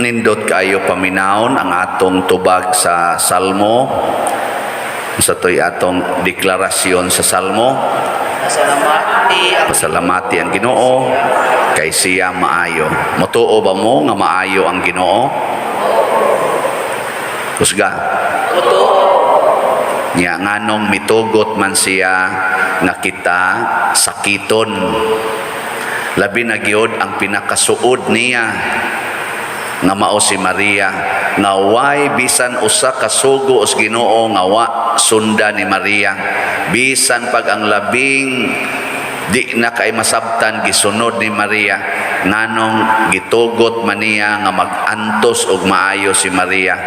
Nindot kayo paminawon ang atong tubag sa Salmo. Sa to'y atong deklarasyon sa Salmo. Pasalamati ang Pasalamati ang Ginoo kay siya maayo. Motuo ba mo nga maayo ang Ginoo? Kusga. Totoo. Nya nganong mitugot man siya nga kita sakiton? Labi na gyud ang pinakasuod niya nga mao si Maria, nga way bisan usa ka sugo os Ginoo nga wa sunda ni Maria, bisan pag ang labing di na kay masabtan, gisunod ni Maria. Nganong gitugot man niya nga mag-antos og maayo si Maria?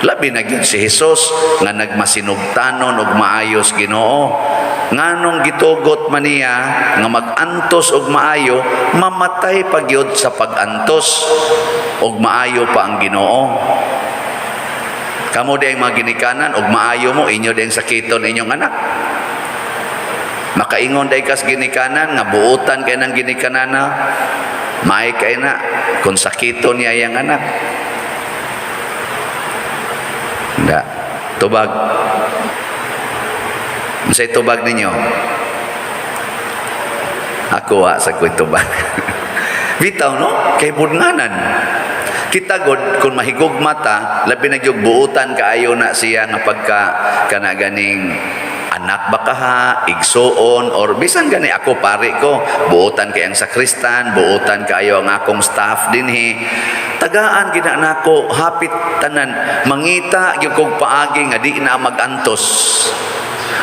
Labi na gyud si Jesus nga nagmasinugtanon og maayos Ginoo. Nganong gitugot man niya nga mag-antos og maayo, mamatay pa gyud sa pag-antos og maayo pa ang Ginoo? Kamo di mga ginikanan, og maayo mo, inyo din sakiton inyong anak? Makaingon day kas ginikanan nga buutan kay ng ginikanana, maay kay na kung sakiton niya iyang anak? Da tubag. Unsay tubag ninyo? Ako, wa sa ko'y tubag. Bitaw, no, kay budnganan kita god kung mahigugma ta, labi na gyud buutan kaayo na siya nga pagka kana ganing anak ba kaha, igsuon, or bisan gani ako, pare ko, buutan kay ang sakristan, buutan kaayo ang akong staff dinhi. Tagaan gina nako hapit tanan, mangita gyud kog paagi nga di na magantos.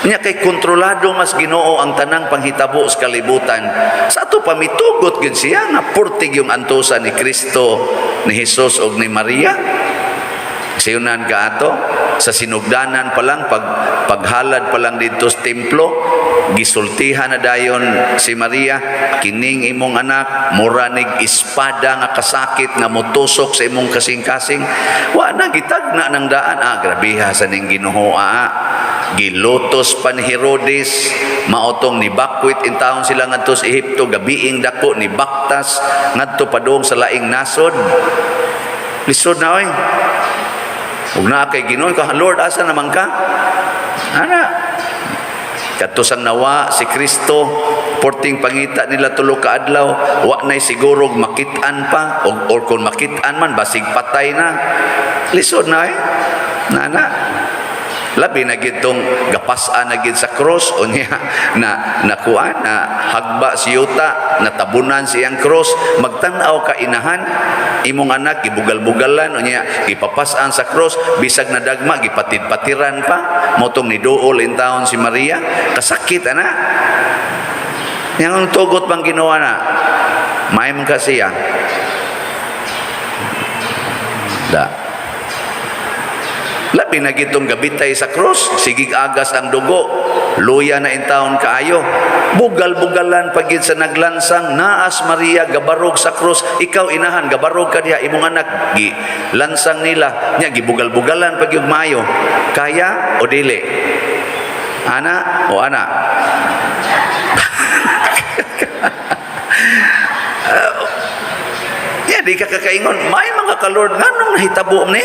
Nya kay kontrolado mas Ginoo ang tanang panghitabo sa kalibutan. Sa ato pa mitugot gyud siya nga purtig yung antusan ni Kristo, ni Jesus ug ni Maria. Siyunan ka ato sa sinugdanan pa lang, paghalad pa lang didto sa templo, gisultihan na dayon si Maria, "Kining imong anak mura nig espada nga kasakit nga motusok sa imong kasing-kasing." Wa na gitagna ng daan. Ah, grabeha sa ning Ginoo, ah. Gilutos pa ni Herodes, maotong ni bakwit in taon sila ngadto sa Ehipto, gabiing dako ni baktas ngadto padung sa laing nasod. Lisod na oy. Ug naa kay Ginoo ka, "Lord, asa naman ka?" Ana. Kadto sang nawa si Kristo, porting pangita nila 3 ka adlaw, wa na'y siguro makit-an pa or kung makit-an man, basig patay na. Lisod na eh. Nana. Labi na gid tong gapas-an na gid sa cross, unya na nakuan na hagba si yuta, natabunan siyang cross. Magtan-aw ka, inahan, imong anak gibugal-bugalan, unya gipapas-an sa cross, bisag nadagma gipatid-patiran pa, motong niduol in taon si Maria. Kasakit ana. Yang tugot bang ginawa na may man ka siya da. Labi na gitong gabitay sa cross, sigig agas ang dugo, luya na in taon kaayo. Bugal-bugalan pagid sa naglansang, naas Maria gabarog sa cross. Ikaw inahan, gabarog ka diha, imong anak gi lansang nila, nya gibugal-bugalan pag yung maayo. Kaya o dili? Ana o ana? Ya, di ka kakaingon, may mga ka-Lord, nganong nahitabo ni?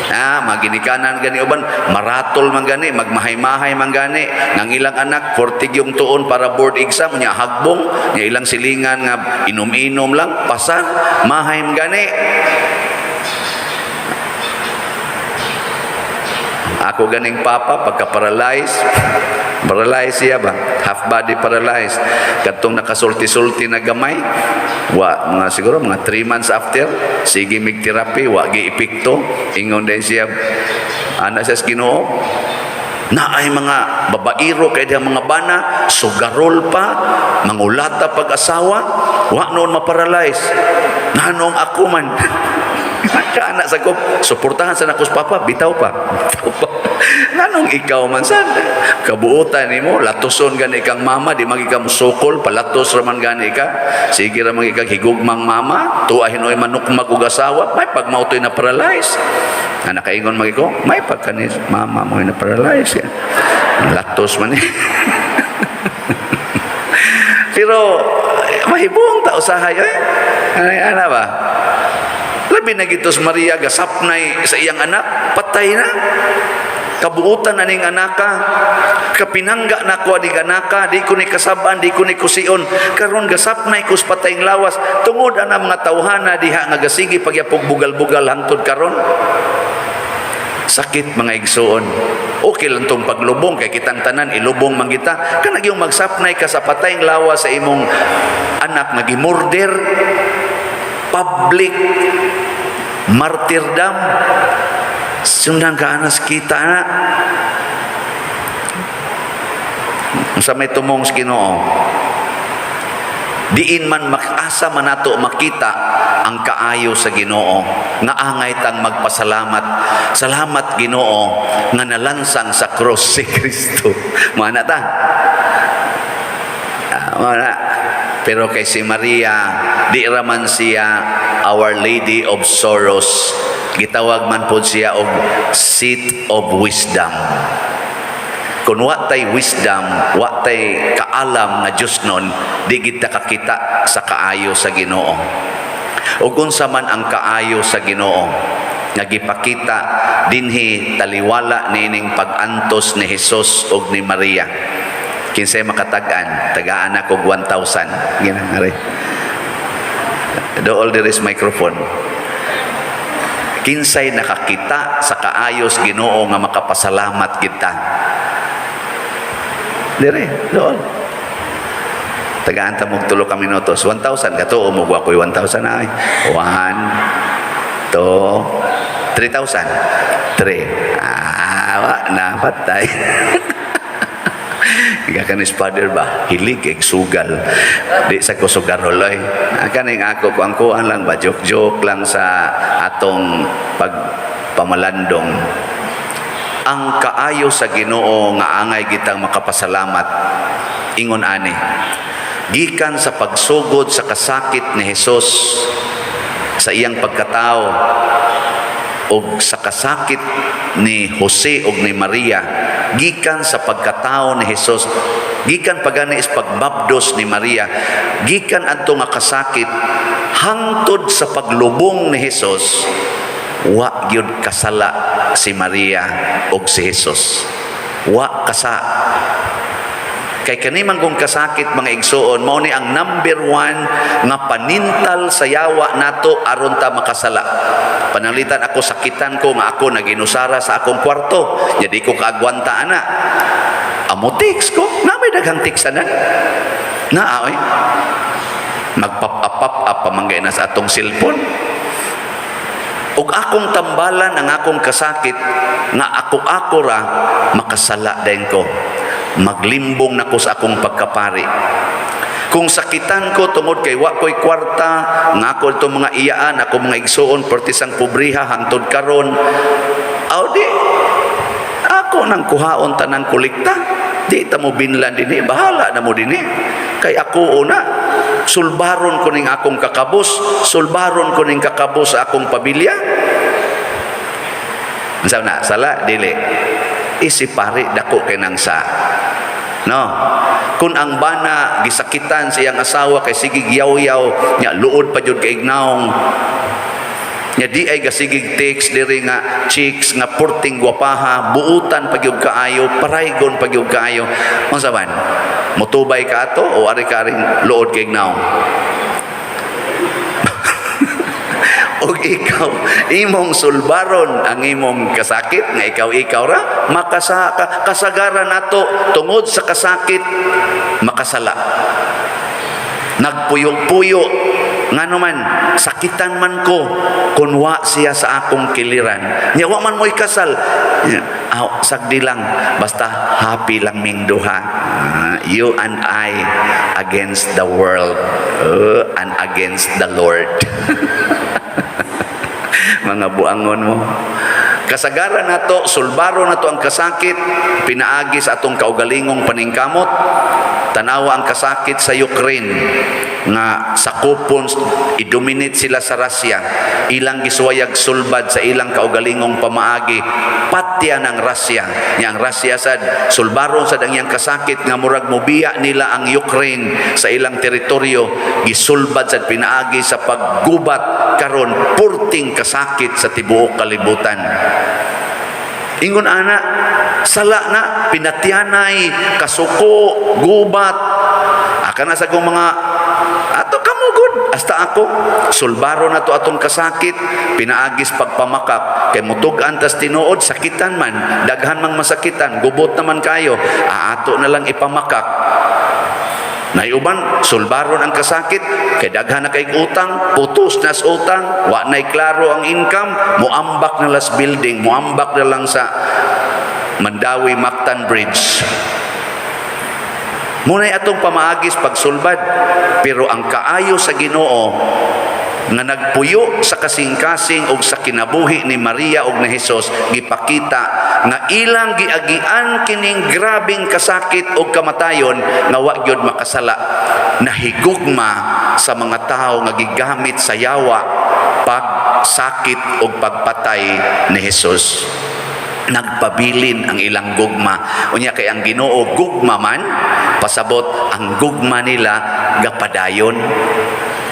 Ah, maginikanan gani uban, maratol man gani, magmahay-mahay man gani, nang ilang anak 40 yung tuon para board exam, nya hagbong, nya ilang silingan nga inom-inom lang, pasar, mahay man gani. Ako ganing papa pagka paralyzed, paralyzed siya ba? Half body paralyzed. Katong nakasulti-sulti na gamay, wa mga siguro mga 3 months after, sige mig therapy, wa gi epekto. Ingon din siya, ana siya sa Ginoo. Na ay mga babairo kay diha mga bana, sugarol pa, mangulata pag-asawa, wa noon maparalyze. Nanong ako man. Kana sa ko, suportahan sa nakos papa, bitaw pa. Bitaw pa. Nganong ikaw man sad? Kabuotan nimo, latuson gani kang mama, di magi ka musukol, palatos ra man gani ka. Sige ra man ka higugmang mama, tuwa hinoy manukmag og asawa, may pag mautoy na paralyze. Na nakaingon magi ko, may pag kanis mama mo na paralyze. Yan. Latos man eh. Pero mahibong ta usahay eh. Ay, ana ba? Labi Labi na gito si Maria, gasapnay sa iyang anak, patay na. Kabuutan na ning anaka, kapinangga na ko aning anaka, di ko ni kasab-an, di ko ni kusion. Karon gasapnay ko sa patayng lawas, tungod ana mga tawhana diha nga gasigi pagyapog bugal-bugal hangtod karon. Sakit, mga igsuon. Okay lang tong paglubong kay kitang tanan ilubong man kita. Kanang yung magsapnay ka sa patayng lawas sa imong anak nga gimurder, public martyrdom. Sundan ka anas kita na. Sa may tumong sa Ginoo. Diin man asa man nato makita ang kaayo sa Ginoo nga angay tang magpasalamat. Salamat, Ginoo, nga nalansang sa cross si Kristo. Mana ta? Ah, mana. Pero kay si Maria, di raman siya Our Lady of Sorrows. Gitawag man pod siya og Seat of Wisdom. Kung wa tay wisdom, wa tay kaalam nga Diyos nun, di kita kakita sa kaayo sa Ginoo. Ug unsa man ang kaayo sa Ginoo nga gipakita dinhi taliwala niining pag-antos ni Jesus ug ni Maria? Kinsay makatag-an, tagaan ako og 1,000. Gina, are. Dool there is microphone. Kinsay nakakita sa kaayos Ginoo nga makapasalamat kita? Dire, dool. Tagaan ta mo 3 ka minutos. 1,000 katuo mo ako'y 1,000 ay. 1, 2, 3,000. 3. Ah, wa na patay. Ika kanis father ba? Hilig kay sugal. Di sa ko sugaroloy. Ah, kaning ako kuang kuan lang ba, joke-joke lang sa atong pagpamalandong. Ang kaayo sa Ginoo nga angay kitang makapasalamat ingon ani: Gikan sa pagsugod sa kasakit ni Jesus sa iyang pagkatao og sa kasakit ni Jose og ni Maria, gikan sa pagkatao ni Jesus, gikan pagani is pagbabdos ni Maria, gikan adto nga kasakit hangtod sa paglubong ni Jesus, wa gyud kasala si Maria og si Jesus. Wa kasa. Kay kani man kung kasakit, mga igsuon, mao ni ang number one nga panintal sa yawa nato aron ta makasala. Pananglitan ako, sakitan ko nga ako naginusara sa akong kwarto. Jadi ko kaagwanta ana. Amo text ko, na may daghang text ana. Na oy. Magpop up pop up pamanggay na sa atong cellphone. Ug akong tambalan ang akong kasakit nga ako-ako ra, makasala din ko. Maglimbong nako sa akong pagkapari. Kung sakitan ko tungod kay wa ko'y kwarta, nga ako itong mga iyaan, ako mga igsuon, pertisang pobriha, hangtod karon, aw di, ako nang kuhaon tanang kolekta. Di ta mo binlan dinhi, bahala na mo dinhi. Kay ako una, sulbaron ko ning akong kakabos, sulbaron ko ning kakabos sa akong pamilya. Unsa na, sala dili? Isi pari dako kay nang sa. No. Kung ang bana gisakitan sa iyang asawa kay sige yaw-yaw nya luod pa jud kay naong nya di ay gasigig text diri nga chicks nga purting gwapaha, buutan pa gyud kaayo, paraygon pa gyud kaayo, unsa man, mutubay ka ato o ari ka ring luod kay naong? Og ikaw imong sulbaron ang imong kasakit nga ikaw ikaw ra makasa kasagaran nato tungod sa kasakit makasala, nagpuyo-puyo, ngano man sakitan man ko kun wa siya sa akong kiliran. Nya wa man mo'y kasal. Aw, sagdi lang, basta happy lang ming duha. Ah, you and I against the world and against the Lord. Mga buangon mo. Kasagaran nato, sulbaro nato ang kasakit pinaagi sa atong kaugalingong paningkamot. Tanawa ang kasakit sa Ukraine nga sakupon, i-dominate sila sa Russia. Ilang gisuwayag sulbad sa ilang kaugalingong pamaagi, patya ng Russia. Nya ang Russia sad, sulbaron sad ang iyang kasakit nga murag mobiya nila ang Ukraine sa ilang teritoryo. Gisulbad sad pinaagi sa paggubat. Karon purting kasakit sa tibuok kalibutan. Ingon ana, sala na, pinatyanay, kasuko, gubat. Aka na sa kong mga ato kamo gud, hasta ako, sulbaro na to atong kasakit, pinaagis pagpamakak, kay mutug-an tas tinuod, sakitan man, daghan mang masakitan, gubot naman kayo, aato na lang ipamakak. Nayuban, sulbaron ang kasakit, kay daghan na kay utang, putos na sa utang, wa na'y klaro ang income, muambak na las building, muambak na lang sa Mandaue Mactan Bridge. Muna'y atong pamaagis pagsulbad, pero ang kaayo sa Ginoo nga nagpuyo sa kasing-kasing og sa kinabuhi ni Maria og ni Jesus, gipakita nga ilang giagian kining grabing kasakit og kamatayon nga wa gyud makasala, nahigugma sa mga tawo nga gigamit sa yawa pagsakit og pagpatay ni Jesus. Nagpabilin ang ilang gugma. Unya kay ang Ginoo gugma man, pasabot ang gugma nila gapadayon,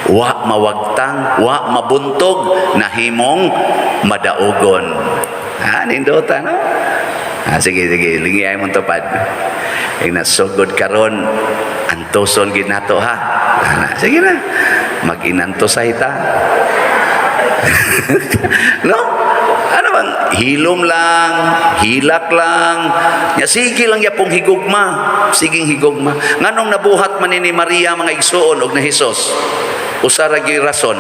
wa mawagtang, wa mabuntog, nahimong madaugon. Ha, nindota, no? Ha, sige, sige, lingi ay mong tupad. Ay nasugod karon, antuson gid nato, ha. Ana, sige na. Mag-inantosay ta. No? Ano bang hilom lang, hilak lang. Ya sige lang yapong higugma, siging higugma. Nganong nabuhat man ni Maria, mga igsuon, og ni Jesus? Usa ra gyud rason: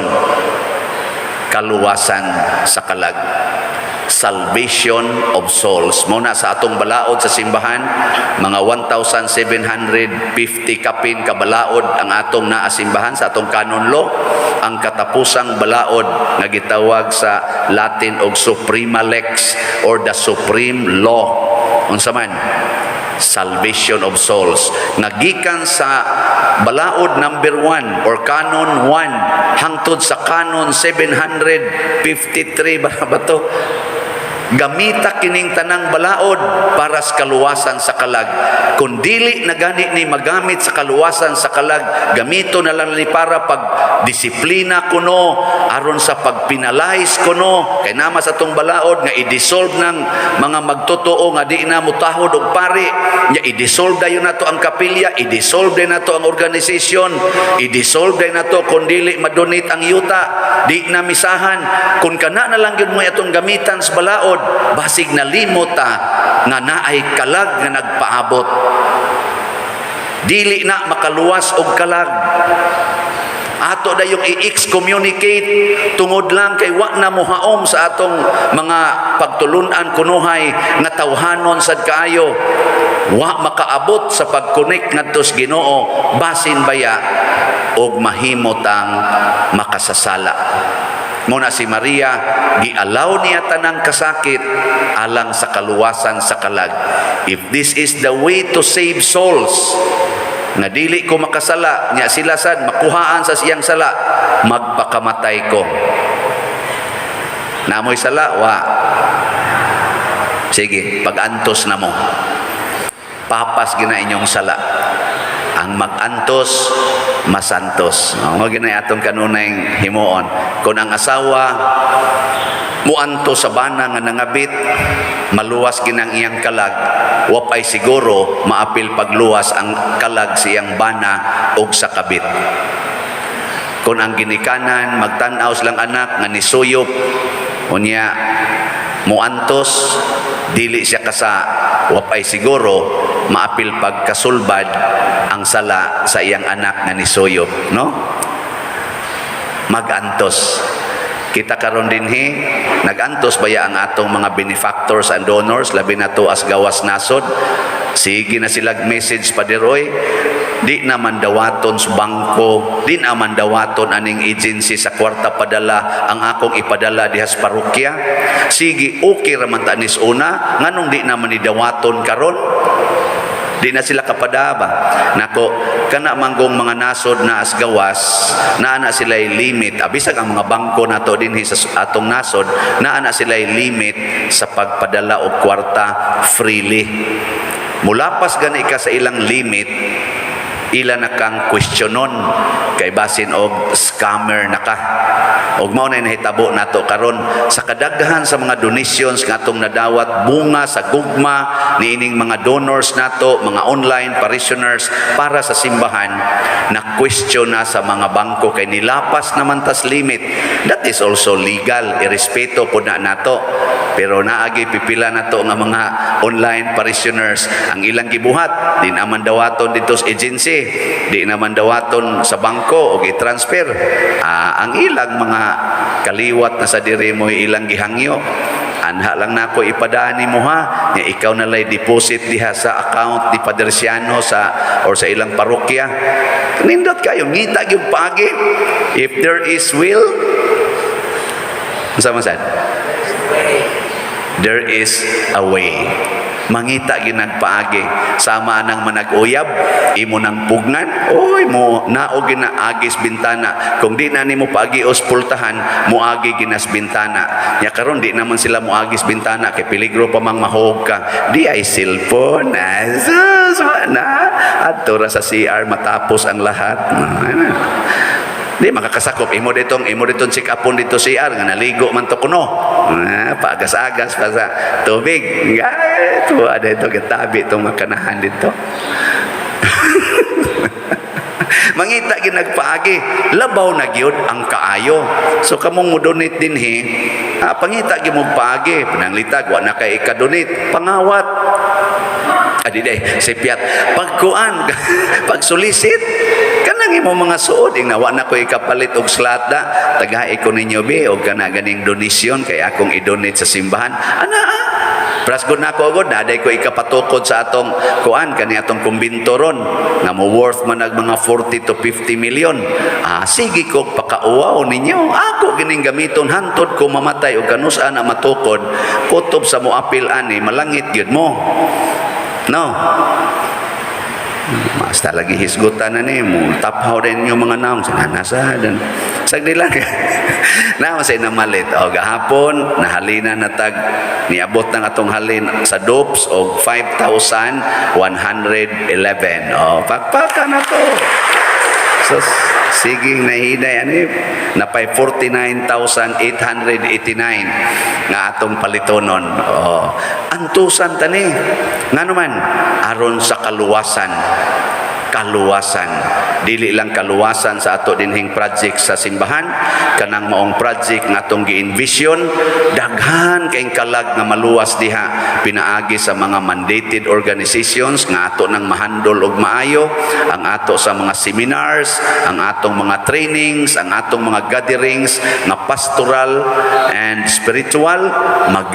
kaluwasan sa kalag. Salvation of souls. Mao na sa atong balaod sa simbahan, mga 1,750 kapin ka balaod ang atong naa simbahan sa atong canon law. Ang katapusang balaod nga gitawag sa Latin og suprema lex or the supreme law. Unsa man? Salvation of souls. Nga gikan sa balaod number 1 or canon 1 hangtod sa canon 753 ba to, gamita kining tanang balaod para sa kaluwasan sa kalag. Kung dili na gani ni magamit sa kaluwasan sa kalag, gamito na lang ni para pag disiplina kuno, aron sa pagpenalize kuno, kay nama sa atong balaod nga i-dissolve ng mga magtotoo nga di na mutahod og pari nya, i-dissolve dayon nato ang kapilya, i-dissolve dayon nato ang organisasyon, i-dissolve dayon nato kung dili madonate ang yuta, di na misahan. Kung kana na lang gyud mo atong gamitan sa balaod, basig nalimot ta nga naay kalag nga nagpaabot. Dili na makaluwas og kalag, ato dayong i-excommunicate tungod lang kay wa na mohaom sa atong mga pagtulunan kunuhay nga tawhanon sad kaayo, wa makaabot sa pag-connect ngadto sa Ginoo, basin baya og mahimot ang makasasala. Muna si Maria, gialaw niya tanang kasakit alang sa kaluwasan sa kalag. If this is the way to save souls, nga dili ko makasala, nya sila sad makuhaan sa siyang sala, magpakamatay ko. Namoy sala, wa. Sige, pag-antos na mo. Papas gina inyong sala. Ang mag-antos, masantos. No, mao gina atong kanunay himuon. Kung ang asawa muantos sa bana nga nangabit, maluwas ginang iyang kalag, wapay siguro maapil pagluwas ang kalag sa iyang bana og sa kabit. Kung ang ginikanan magtan-aw silang anak nga nisuyop, unya muantos, dili siya kasa, wapay siguro maapil pagkasulbad ang sala sa iyang anak nga nisuyop, no? Magantos kita karon dinhi. Nagantos baya ang atong mga benefactors and donors, labi na to as gawas nasod? Sige na sila message, "Pader oy, di naman dawaton sa bangko, di naman dawaton aning agency sa kwarta padala ang akong ipadala diha sa parokya. Sige, okay raman ta nis una, nganong di naman ni dawaton karon?" Di na sila kapadaba. Nako, kana manggong mga nasod na as gawas, naa na sila limit. Abisag ang mga bangko nato dinhi sa atong nasod, naa na sila limit sa pagpadala og kwarta freely. Mulapas gani ka sa ilang limit, ila na kang questionon kay basin og scammer na ka. Og mao na nahitabo nato karon sa kadaghan sa mga donations nga atong nadawat, bunga sa gugma niining mga donors nato, mga online parishioners para sa simbahan, na question na sa mga bangko kay nilapas naman tas limit. That is also legal, irespeto po na nato. Pero naagi pipila nato nga mga online parishioners, ang ilang gibuhat, di naman dawaton dito sa agency, di naman dawaton sa bangko og i-transfer. Ang ilang mga kaliwat na sa diri mo ilang gihangyo, "Anha lang nako ipadani mo ha, nya ikaw na lay deposit diha sa account ni Pader Siano sa or sa ilang parokya." Nindot kayo, ngita gyud paagi. If there is will, unsa man sad? There is a way. Mangita ginagpaagi. Sama nang manag-uyab, imo nang pugnan, oy mo naog ginaagis bintana. Kung di na nimo paagios pultahan, moagi ginas bintana. Nya karon di naman sila moagis bintana kay peligro pa mang mahog ka. Di ay cellphone. Ah, sus, na adto ra sa CR matapos ang lahat. Na, di makakasakop imo ditong check upon dito CR nga naligo man to kuno. Ah, paagas-agas pa sa tubig. Nga ito ada ito gatabi itong makanahan dito. Mangita gyud nagpaagi, labaw na gyud ang kaayo. So kamong mo donate dinhi, pangita gyud mo paagi. Pananglitag wa na kay ika-donate, pangawat. Adi day, sipiat. Pagkuan, pagsulisit, kanang imo mga suod, ing nawa na ko ikapalit og slata, tagahi ko ninyo be, og kana ganing donasyon kay akong i-donate sa simbahan. Ana, ah. Prasgod na ako agad, naday ko ikapatukod sa atong kuan, kani atong kumbinto ron, nga mo worth man nag mga 40 to 50 million. Ah, sige ko pakauwaw ninyo. Ako gining gamiton hantod ko mamatay og kanusa na matukod, kutob sa moapil ani, malangit gyud mo. No. Basta lagi hisgutan na ni mo taphaw din yung mga naong sa nasa dan sagdi lang na say namalit o gahapon nahalina na tag niabot ng atong halin sa dopes og 5,111. O pakpaka na to. So sige nahinay ani napay 49,889 nga atong palitonon. Oh, antusan tani. Ngano man aron sa kaluwasan, kaluwasan. Dili lang kaluwasan sa ato dinhing project sa simbahan, kanang maong project nga atong gi-envision, daghan kayong kalag nga maluwas diha pinaagi sa mga mandated organizations nga ato nang mahandol og maayo, ang ato sa mga seminars, ang atong mga trainings, ang atong mga gatherings nga pastoral and spiritual, mag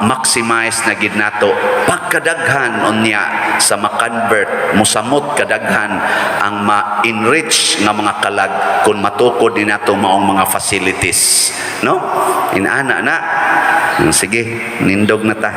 maximize na gid nato pagkadaghan unya sa makonvert, musamot kadaghan ang ma-enrich nga mga kalag kung matukod ni nato maong mga facilities, no? Inaana na. Sige, nindog na ta.